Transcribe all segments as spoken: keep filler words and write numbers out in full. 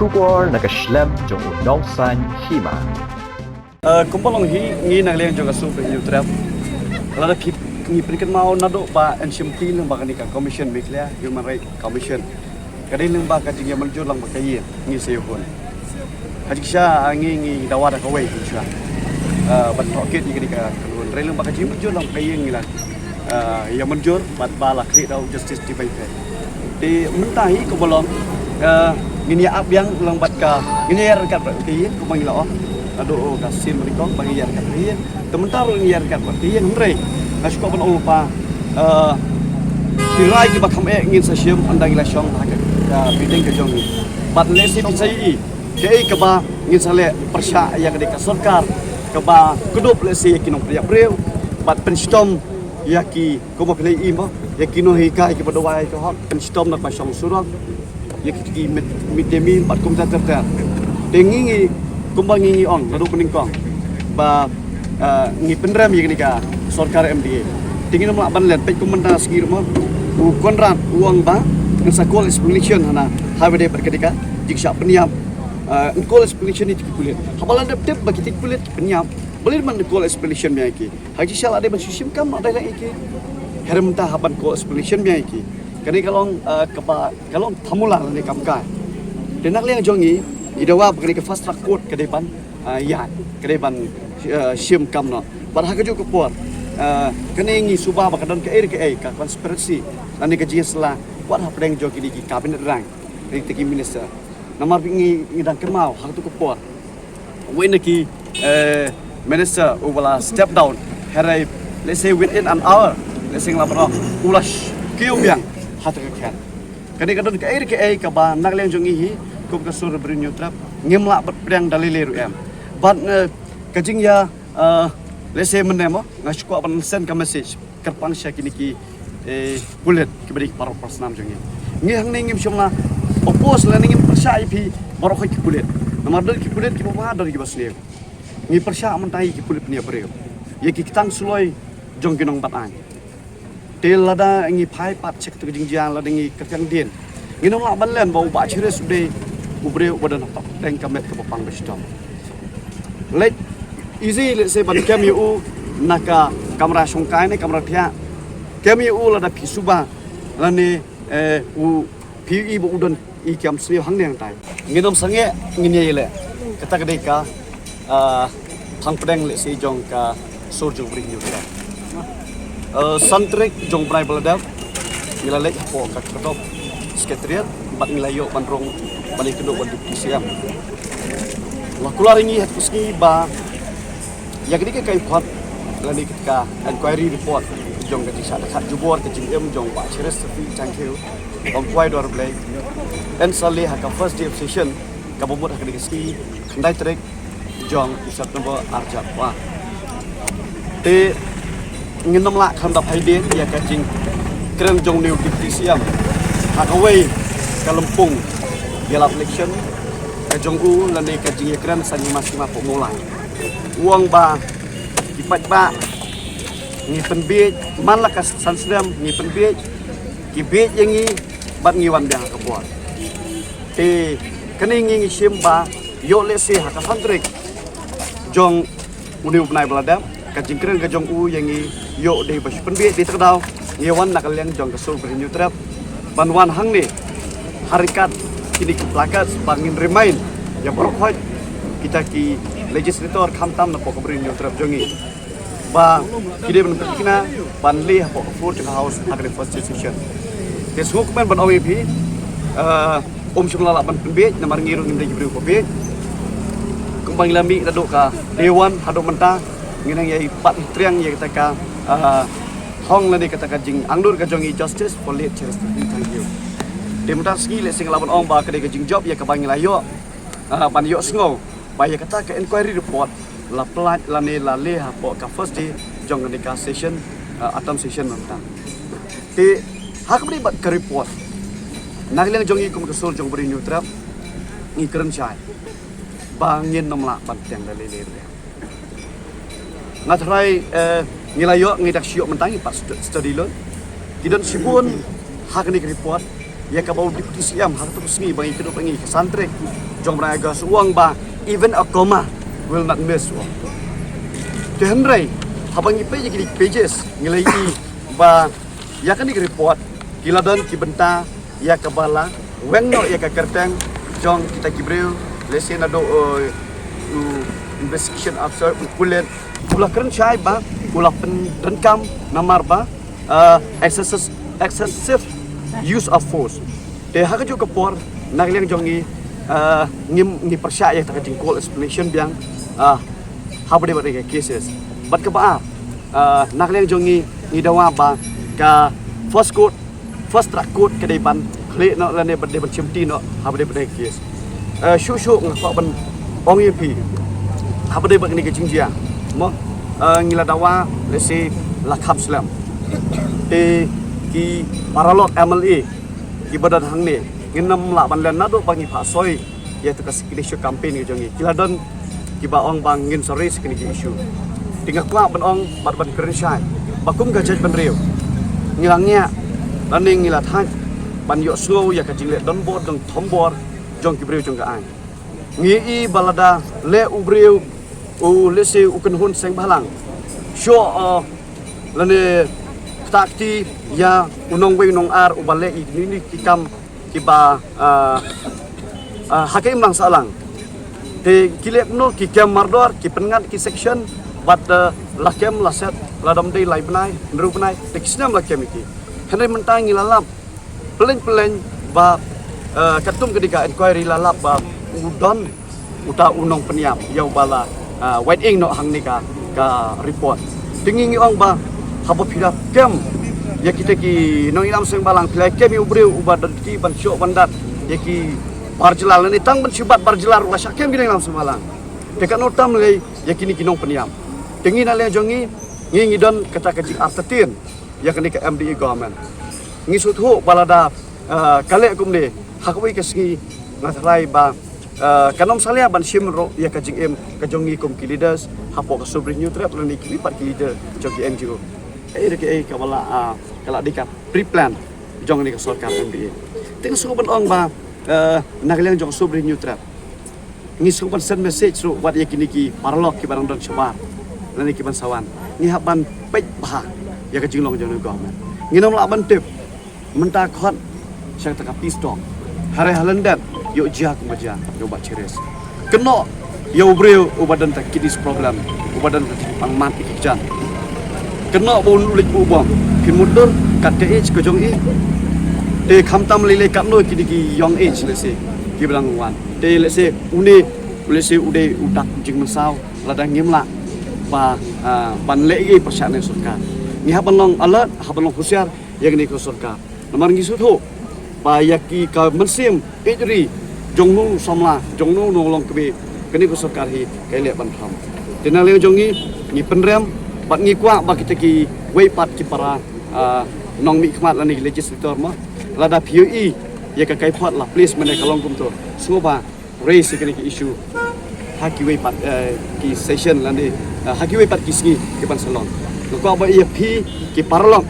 Khubor na ka shlem jong u nongsan hima. Uh, kumba long hi ngi na liang jong ka Sur Bri Hynñiewtrep. Lada phi ngi pynkynmaw naduh ba yn shim ti lyngba kane ka Commission Meghalaya Human Rights Commission. Ka dei lyngba ka jingïamynjur lyngba ka ïing ngi sa ïoh hun. Ha jingshisha ngi ngi dawa da kawei jingshisha. Uh, ban tohkit ïa kane ka kynhun. Hynrei lyngba ka jingmynjur lyngba ka ïing ngi la uh, ïamynjur bad ba la khlieh da u Justice T. Baiphei. Te mynta hi kumba long, uh, ngin ïa ap biang lang bad ka, ngin ïa ryngkat bad ka ïing kumba ngi la ong. Naduh ka sien ba nyngkong ba ngin ïa ryngkat bad ka ïing. Te mynta ruh ngin ïa ryngkat bad ka ïing hynrei nga shu kwah ban ong lypa, uh, ki rai kiba kham eh ngin sa shim ynda ngi la shong ha ka, ka meeting ka jong ngi. Bad lehse phi sa ïohi kaei kaba ngin sa leh pyrshah ïa ka dei ka sorkar kaba kdup lehse ïa ki nongpynïap briew bad pynshitom ïa ki, kumba phi la ïohi mo, ïa ki nonghikai kiba duwai ka hok, pynshitom na ka shong surok, ïa ki, ki mid, mid day meal bad kumta ter ter. Te ngi ngi kumba ngi ngi ong naduh banyngkong ba, uh, ngi pynrem ïa kane ka sorkar M D A. Te ngin ym lah ban len, peit kumba mynta sngi ruh mo, u Conrad u ong ba ngin sa call explanation hana ha ba dei bad kane ka jingshah pynïap. Uh, ngin call explanation ïa ki pulit. Haba la dep tip ba ki pulit ki pynïap, balei ban call explanation biang ïa ki? Ha jingshisha la dei ban shu shim kam, la dei la ïa ki. Hynrei mynta hap ban call explanation biang ïa ki. Kane ka long, uh, kaba, ka long formula lane kam kai. Te na liang jong ngi, ngi dawa ba kane ka fast track court ka dei ban, uh, ïaid, ka dei ban, uh, shim kam noh. Bad ha kajuh ka por, uh, kane ngi suba ba ka don kaei re kaei ka conspiracy lane ka jingïasylla wat hapdeng jong kine ki cabinet rank, kine ki minister. Namar ba ngi, ngi dang kynmaw ha kajuh ka por. Wei na ki, eh, minister uba la step down. Hynrei, let's say within an hour, let's say ngi la baroh, u la sh-, kiew biang ha kata ka khet. Kane ka don kaei re kaei kaba na liang jong ngi hi kum ka Sur Bri Hynñiewtrep, ngim lah ban pdiang da lei lei ruh em. Bad, eh, ka jingïa, eh, let's say mynne mo, nga shu kwah ban send ka message kyrpang sha kine ki, eh, pulit kiba dei ki paralok parasnam jong ngi. Ngi hangne ngim shym la oppose lane ngim pyrshah ïa phi baroh ki pulit. Namar don ki pulit kiba bha, don kiba sniew. Ngi pyrshah mynta ïa ki pulit pynïap briew, ïa ki ktang suloi jong ki nongbat aiñ. Te lada ngi phai pat sha kata ka jingjia, lada ngi kyrkiang dien, ngin ym lah ban len ba u Bah Chris u dei u briew uba don hapdeng ka met kaba pang ba shitom. Leit easy, let's say, ban kem ïa u na ka kamra shongkai ne kamra thiah. Kem ïa u lada phi suba lane, eh, u phi ïohi ba u don i kam sniew hangne hangtai. Ngin ym sangeh, ngin ïa ïaleh. Kata ka dei ka, ah, thang pdeng lehse jong ka Sur jong Bri Hynñiewtrep. Eh, san tarik jong u bnai ba la dep, ngi la leit hapoh ka kyrdoh Secretariat bad ngi la ïoh ban rung ban ïakynduh bad Deputy C M. La kular ïa ngi ha kata ka sngi ba ïa kane ka kaipot lane ka inquiry report jong ka jingshah dkhot jubor ka jingim jong Bah Chris Safi Thangkhiew, Kong Kwai Dor Blei, yn sa leh ha ka first day of session kaba mut ha kane ka sngi khyndai tarik jong u September arhajar arphew ar. Te ngin ym lah khlem da phai dien ïa ka jingkren jong u Deputy C M ha kawei ka lympung ïalap election ka jong u lane ka jingïakren sha hima sima poh Mawlai. U ong ba ki paidbah ngi pynbieit, man la ka san snem ngi pynbieit, ki bieit ïa ngi bad ngi wan biang ha ka bor. Te kane ngi ngi shim ba ïoh lehse ha ka san tarik jong une u bnai ba la dep, ka jingkren ka jong u ïa ngi ïoh dei ba shu pynbieit, dei ta ka daw ngi wan na ka liang jong ka Sur Bri Hynñiewtrep ban wan hangne ha ryngkat kine ki placards ba ngin remind ïa baroh khoit kita ki legislator khamtam na poh ka Bri Hynñiewtrep jong ngi ba ki dei ban pynthikna ban leh hapoh ka floor jong ka House ha ka first session. Te sngewkmen ban ong ïa phi, eh, ym shym la lah ban pynbieit namar ngi ruh ngim dei ki briew ba bieit. Kumba ngi la mih naduh ka day one haduh mynta, ngi nang ïa bat triang ïa kata ka, ah, hong lane kata ka jingangnud ka jong i, justice for late Chris Safi Thangkhiew. Te mynta sngi lehse ngi lah ban ong ba ka dei ka jingjop ïa kaba ngi la ïoh, ah, ban ïohsngew ba ïa kata ka inquiry report la pynlait lane la leh hapoh ka first day jong kane ka session, ah, autumn session mynta. Te ha kaba ïadei bad ka report, na ka liang jong ngi kum ka Sur jong Bri Hynñiewtrep ngi kren shai ba ngin ym lah ban pdiang da lei lei ruh. Nga tharai, eh, ngi la ïoh, ngi dak shu ïoh mynta ngi pat stud-, study lut. Ki don shibun ha kane ka report ïa kaba u Deputy C M ha katu ka sngi ba ngi kynduh ba ngi ka san tarik Jong u bnai August u ong ba even a comma will not miss, u ong. Te hynrei haba ngi peit ïa ki pages ngi la ïohi ba ïa kane ka report ki la don ki bynta ïa kaba la weng noh ïa ka kyrteng jong kita ki briew, lehse naduh, eh, u investigation officer, u pulit, u la kren shai ba u la pyndonkam namar ba, eh, excessive, excessive use of force. Te ha kajuh ka por na ka liang jong ngi, eh, ngi, ngi pyrshah ïa kata ka jingcall explanation biang, eh, haba dei bad ka cases. Bad kaba ar, eh, na ka liang jong ngi ngi dawa ba ka first court, first track court ka dei ban khlieh noh lane ba dei ban shimti noh haba dei bad ka case. Eh, shuh shuh nga kwah ban ong ïa phi haba dei bad kane ka jingjia mo, eh, ngi la dawa lehse la kham slem. Te ki paralok M L A kiba don hangne ngin ym lah ban len naduh ba ngi phah soi ïa tu ka signature campaign ka jong ngi. Ki la don kiba ong ba ngin sa raise kine ki issue. Te nga kwah ban ong bad ban kren shai ba kum ka jaitbynriew ngi la ngiah lane ngi la thait ban ïohsngew ïa ka jingleh donbor jong thombor jong ki briew jong ka aiñ. Ngi i ba lada leh u briew u lehse u kynhun seng bhalang, shuh, uh, lane kata kti ïa u nongwei nongar uba leh ïa kine ki kam kiba, uh, uh, ha ka imlang sahlang. Te ki leh kumno, ki kem mardor, ki pynngat ki section bad, uh, la kem la set la dom dei lai bnai hynriew bnai te ki snem la kem ïa ki. Hynrei mynta ngi la lap pyllein pyllein ba, eh, katkum ka dei ka inquiry la lap ba u don uta u nongpynïap ïa uba la, eh, wait ing noh hangne ka, ka report. Te ngi ngi ong ba haba phi la kem ïa kita ki nongïalam seng bhalang, phi la kem ïa u briew uba don ki ban shoh ban dat ïa ki bar jylla lane tang ban shibat bar jylla ruh la shah kem ki nongïalam seng bhalang. Te katno tam lei ïa kine ki nongpynïap. Te ngi na liang jong ngi ngi ngi don kata ka jingartatien ïa kane ka M D A government. Ngi sngewthuh ba lada, eh, ka leh kumne ha kawei ka sngi nga tharai ba, eh, kan ym salia ban shim ruh ïa ka jingim ka jong ngi kum ki leaders hapoh ka Sub Hynñiewtrep lane kiwei pat ki leader jong ki N G O. Kaei re kaei kaba la, ah, ka la dei ka pre-plan jong kane ka sorkar M D A. Te nga sngewbha ban ong ba, eh, na ka liang jong Sub Hynñiewtrep ngi sngewbha ban send message ruh wat ïa kine ki paralok kiba dang don shabar lane kiban sa wan. Ngi hap ban peit bha ïa ka jinglong jong ka government. Ngin ym lah ban tip mynta khot sha kata ka peace talk. Hare ha lyndet ïoh jia kumba jia ïoh ba chiris. Kynnoh ïa u briew uba don ta kidney problem, uba don ta pang mat ïa ki kjat. Kynnoh ba un leit buh bom. Phin mutdur kat ka age ka jong i. Te khamtam lei lei katno kine ki young age lehse kiba dang wan. Te lehse une, lehse u dei u dak jingmynsaw lada ngim lah ba, ah, ban leh ei ei pyrshah na sorkar. Ngi hap ban long alert, hap ban long husiar ïa kane ka sorkar. Namar ngi sngewthuh ba ïa ki ka mynsiem ïeit ri jong u samla, jong u nonglong kmie, kane ka sorkar hi ka leh ban pham. Te na liang jong ngi ngi pynrem bad ngi kwah ba kita kiwei pat ki para, ah, nongmihkhmat lane ki legislator mo, lada phi ïohi ïa ka kaiphod la please mynne ka long kumto, sngewbha raise ïa kane ki issue ha kiwei pat, eh, ki session lane, eh, ha kiwei pat ki sngi kiban sa long. Nga kwah ba ïa phi ki paralok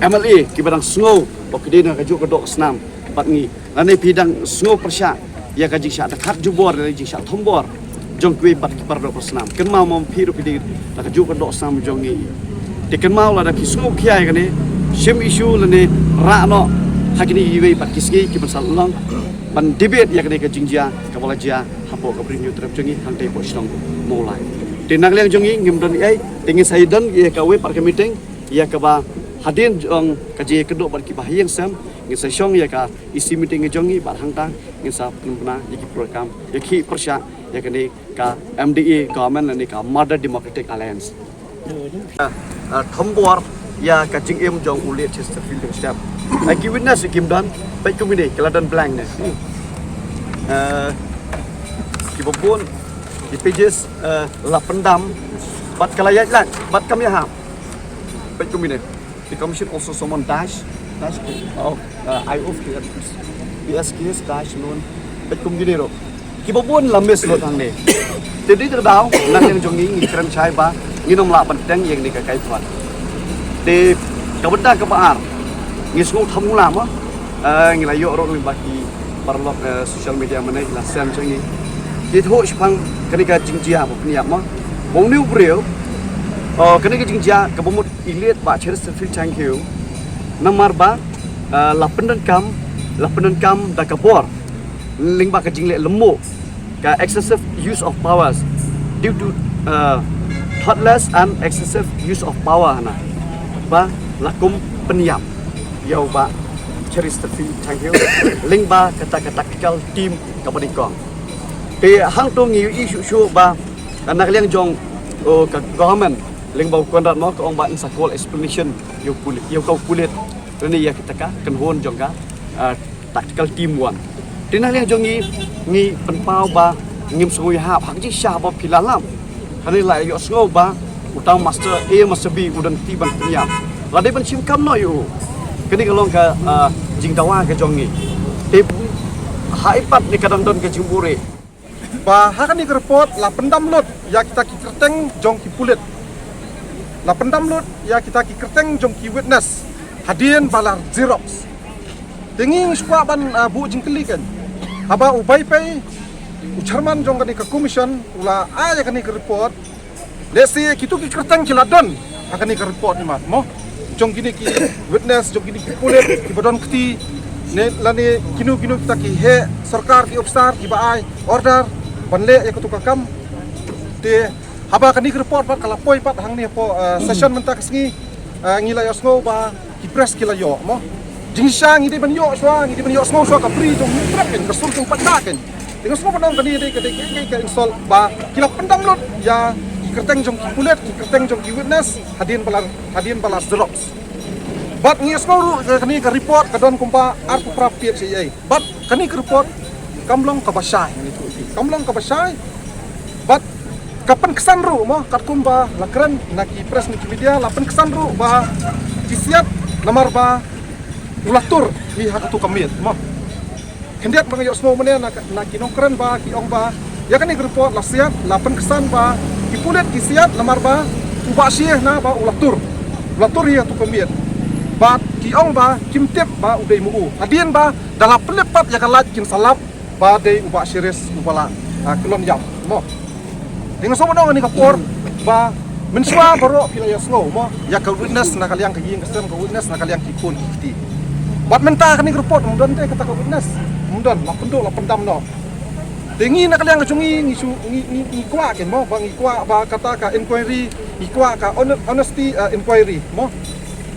M L A kiba dang sngew ba phi dei na kajuh ka doh snam bad ngi lane phi dang sngew pyrshah ïa ka jingshah dkhot jubor lane jingshah thombor jong kiwei pat ki para doh para snam. Kynmaw ma phi ruh phi dei na kajuh ka doh snam jong ngi. Te kynmaw lada phi sngew khia ïa kane, shim issue lane rah noh ha kine kiwei pat ki sngi kiban sa long ban debate ïa kane ka jingjia kaba la jia hapoh ka Bri Hynñiewtrep jong ngi hangtei hapoh shnong Mawlai. Te na ka liang jong ngi ngim don ei ei, te ngin sa ïadon ïa kawei pat ka meeting ïa kaba hadien jong ka jingïakynduh bad kiba ha ïing sem, ngin sa shong ïa ka E C meeting ka jong ngi bad hangta ngin sa pynbna ïa ki program ïa ki pyrshah ïa kane ka M D A government lane ka Mother Democratic Alliance. Ah, ah, thombor ïa ka jingim jong u late Chesterfield Jingstep. Ai ki witness kim don, peit kumne ki la don blank ne. Eh, kiba bun ki pages, eh, la pyndam bad ka la ïaid lait bad kam ïahap. Peit kumne. The commission also summoned Dash, Dash, oh, uh, I O P S, P S K S Dash loan. Peit kumne ruh. Kiba bun la miss lut hangne. Te dei te daw na liang jong ngi ngi kren shai ba ngin ym lah ban teng ïa kane ka kaiphod. Te ka bynta kaba ar ngi sngew thamula mo. Eh, ngi la ïoh ruh lyngba ki Paralok, eh, social media mynne la send jong ngi. Ki thoh shaphang kane ka jingjia ba pynïap mo. Bong niu briew. Oh, kane ka jingjia kaba mut i late Bah Cheristerfield Thangkhiew. Namar ba, eh, la pyndonkam, la pyndonkam da ka bor. Lyngba ka jingleh lyngngoh, ka excessive use of powers due to, uh, thoughtless and excessive use of power, na ba la kum pynïap ïa u Bah Cheristerfield Thangkhiew lyngba kata ka tactical team kaba nyngkong. Te hangto ngi ïohi shuh shuh ba na ka liang jong, oh, ka government lyngba u Conrad mo ka ong ba in sa call explanation ïa u pulit, ïa u pulit. Lane ïa kita ka kynhun jong ka, uh, tactical team one. Te na liang jong ngi, ngi pynpaw ba ngim sngewthuh hap ha ka jingshisha ba phi la lam. Kane la ïohsngew ba uta u master A, master B u don kti ban pynïap. La dei ban shim kam noh ïa u. Kane ka long ka, ah, jingdawa ka jong ngi. Te ha i pat ne ka dang don ka jingbuhrieh. Ba ha kane ka report la pyndam lut ïa kita ki kyrteng jong ki pulit. La pyndam lut ïa kita ki kyrteng jong ki witness hadien ba la xerox. Te ngi ngi shu kwah ban, ah, buh jingkylli kan. Haba u Bai Pei, u chairman jong kane ka commission, u la ai ïa kane ka report. Lehse kitu ki kyrteng ki la don ha kane ka report i mat mo. Jong kine ki witness, jong kine ki pulit kiba don kti, ne lane kino kino kita ki heh sorkar, ki officer kiba ai order ban leh ïa katu ka kam. Te haba kane ka report pat ka la poi pat hangne hapoh, eh, session mynta ka sngi, eh, ngi la ïohsngew ba ki press ki la ïoh mo. Jingshisha ngi dei ban ïoh shuwa, ngi dei ban ïohsngew shuwa ka bri jong ngi prep kan, ka sur jong paidbah kan. Te nga sngew ban ong kane dei ka, dei ka, dei ka insult ba ki la pyndam lut ïa ki kyrteng jong ki pulit, ki kyrteng jong ki witness hadien ba la, hadien ba la xerox. Bad ngi sngew ruh kane ka report ka don kumba arphew phra page ïa. Bad kane ka report kam long kaba shai, ngi tu ti kam long kaba shai. Bad ka pynksan ruh mo, katkum ba la kren na ki press, na ki media, la pynksan ruh ba ki siat namar ba u la tur hi ha katu ka miet mo. Khyndiat ba nga ïohsngew mynne na, na ki nongkren ba ki ong ba ïa kane ka report la siat, la pynksan ba ki pulit ki siat namar ba u Bah Shie na ba u la tur, u la tur hi ha katu ka miet. Bad ki ong ba kim tip ba u dei ma u hadien ba da la pynlip pat ïa ka light kin sa lap ba dei u Bah Cheris uba la, ah, kyllon ïap mo. Te nga sngew ban ong ha kane ka por ba mynshuwa baroh phi la ïohsngew mo ïa ka witness na ka liang ka ïing ka sem, ka witness na ka liang ki khun ki kti. Bad mynta kane ka report ym don te kata ka witness, ym don, la pynduh la pyndam noh. Te ngi na ka liang ka jong ngi ngi shu, ngi, ngi, ngi kwah kan mo, ba ngi kwah ba kata ka inquiry, ngi kwah ka hon-, honesty, ah, inquiry mo.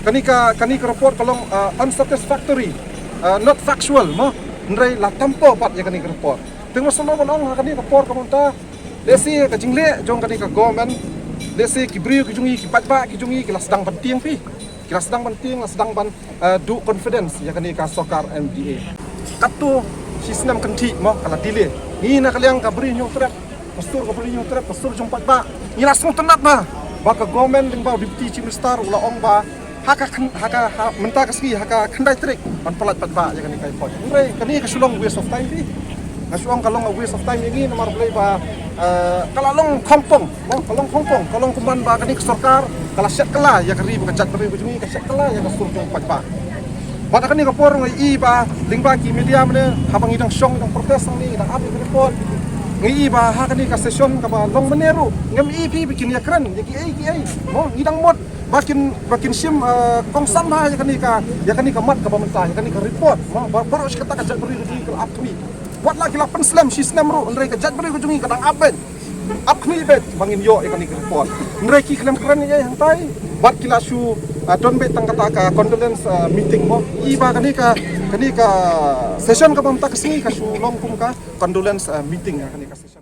Kane ka, kane ka report ka long, ah, unsatisfactory, ah, not factual mo. Hynrei la tampo pat ïa kane ka report. Te nga sngew ban ong ha kane ka por ka mynta, lehse ka jingleh jong kane ka government, lehse ki briew ki jong ngi, ki paidbah ki jong ngi ki la sdang ban tieng phi, ki la sdang ban tieng, la sdang ban, eh, duh confidence ïa kane ka sorkar M D A. Katto shi snem kynthih mo ka la delay. Ngi na ka liang ka Bri Hynñiewtrep, ka sur ka Bri Hynñiewtrep, ka sur jong paidbah, ngi la sngewtynnat ba, ba ka government lyngba u Deputy Chief Minister u la ong ba ha ka khyn-, ha ka, ha, mynta ka sngi ha ka khyndai tarik ban pyllait paidbah ïa kane ka report. Hynrei kane ka shu long waste of time phi. Nga shu ong ka long waste of time ïa ngi namar balei ba, eh, ka la long khongpong mo, ka long khongpong, ka long kumban ba kane ka sorkar ka la shet kylla ïa ka ri bad ka jaitbynriew ka jong ngi, ka shet kylla ïa ka sur jong paidbah. Bad ha kane ka por nga i ba lyngba ki media mynne, haba ngi dang shong, ngi dang protest hangne, ngi dang ap ïa ka report, nga i ba ha kane ka session kaba long mynne ruh ngam i phi ba kin ïakren ïa kiei kiei mo. Ngi dang mut ba kin, ba kin shim, eh, kongsan bha ïa kane ka, ïa kane ka mat kaba mynta, ïa kane ka report mo, ba baroh shi katta ka jaitbynriew ka jong ngi ka la ap khmih. Wat la ki la pynslem shi snem ruh, hynrei ka jaitbynriew ka jong ngi ka dang ap beit, ap khmih beit ba ngin ïoh ïa kane ka report. Hynrei ki khlem kren ïa hangtai, bad ki la shu, eh, don beit tang kata ka condolence, eh, meeting mo. I ba kane ka, kane ka session kaba mynta ka sngi ka shu long kum ka condolence, eh, meeting, eh, kane ka session.